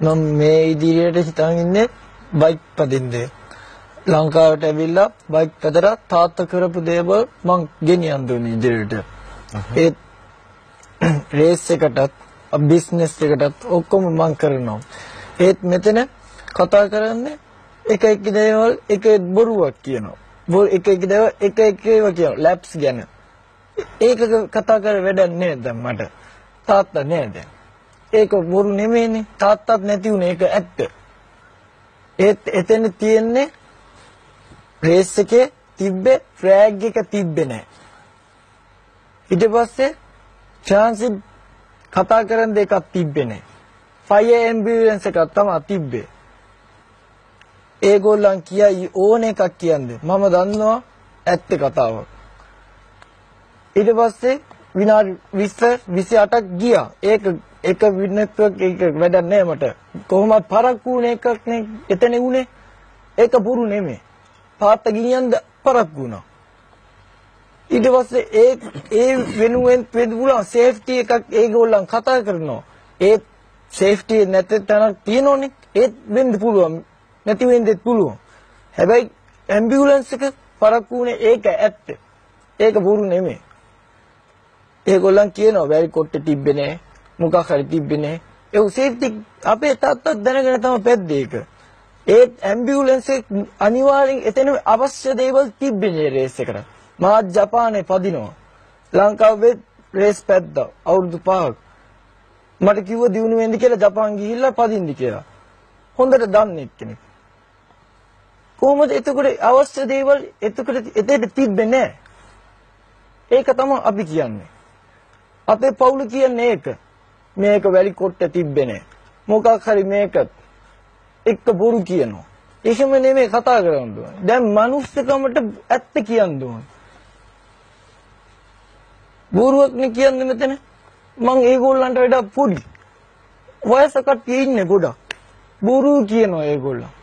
මම මේ ඉදිරියට හිතන් ඉන්නේ බයික් පදින්න. ලංකාවට ඇවිල්ලා බයික් පැදලා තාත්තා කරපු දේවල් මං ගෙනියන්න ඕනේ ඉදිරියට. ඒත් රේස් එකටත් බිස්නස් එකටත් ඔක්කොම මං කරනවා. ඒත් මෙතන කතා කරන්නේ එක එක දේවල් එක බොරුවක් කියනවා. එක එක දේවල් එක එක ඒවා කියනවා. ලැප්ස් ගැන. ඒක කතා කර වැඩක් නෑ දැන් මට. තාත්තා නෑ දැන්. ඒක බොරු නෙමෙයිනේ. තාත්තත් නැති වුණේ ඒක ඇත්ත. ඒත් එතන තියෙන්නේ රේස් එකේ තිබ්බේ ෆ්ලැග් එක තිබ්බේ නෑ. ඊට පස්සේ ට්‍රාන්සිට් කතා කරන දෙකක් තිබ්බේ නෑ. ෆයර් ඇම්බියුලන්ස් එකක් තමයි තිබ්බේ. ඒගොල්ලන් කියයි ඕන එකක් කියන්නේ. මම දන්නවා ඇත්ත කතාව. ඊට පස්සේ විනාඩි 20 28ක් ගියා. ඒක එක විනාඩියක් ඒක වැඩක් නෑ මට. කොහොමවත් පරක්කු වුණ එකක් නේ එතන වුණේ. ඒක බොරු නෙමෙයි. තාත්තා ගිනියන්ද පරක්කු වුණා. ඊට පස්සේ ඒ ඒ වෙනුවෙන් වෙන්න සේෆ්ටි එකක් ඒගොල්ලන් කතා කරනවා. ඒ සේෆ්ටි නැති තැනක් තියෙනෝනේ. ඒත් වෙන්න පුළුවන්. නැති වෙන්නෙත් පුළුවන්. හැබැයි ඇම්බියුලන්ස් එක පරක්කු වුණේ ඒක ඇත්ත. ඒක බොරු නෙමෙයි. ඒගොල්ලන් කියනවා වැලි කොට්ටේ තිබ්බේ නෑ. මොකක් හරි තිබ්බේ නෑ. ඒ සේෆ්ටි අපේ තාත්තත් දැනගෙන තමයි පැද්දේ ඒක. ඒත් ඇම්බියුලන්ස් එක අනිවාර්යෙන් එතන අවශ්‍ය දේවල් තිබ්බේ නෑ රේස් එකට. මාත් ජපානයේ පදිනවා. ලංකාවේ රේස් පැද්දා අවුරුදු 5ක්. මට කිව්ව දිනු වෙන්න කියලා ජපාන් ගිහිල්ලා පදින්න කියලා. හොඳට දන්නේ කෙනෙක්. කොහොමද එතකොට අවශ්‍ය දේවල් එතකොට එතෙට තිබ්බේ නෑ. ඒක තමයි අපි කියන්නේ. අපේ පවුල කියන්නේ ඒක. මේක වැලි කොට්ට තිබ්බේ නෑ. මොකක් හරි මේක එක්ක බොරු කියනවා. එහෙම නෙමෙයි කතා කරන්න ඕනේ. දැන් මනුස්සකමට ඇත්ත කියන්න ඕනේ. බොරුවක් නේ කියන්නේ මෙතන. මං ඒගොල්ලන්ට වඩා පොඩි. වයස කට්ටිය ඉන්නේ ගොඩක්. බොරු කියනවා ඒගොල්ලන්.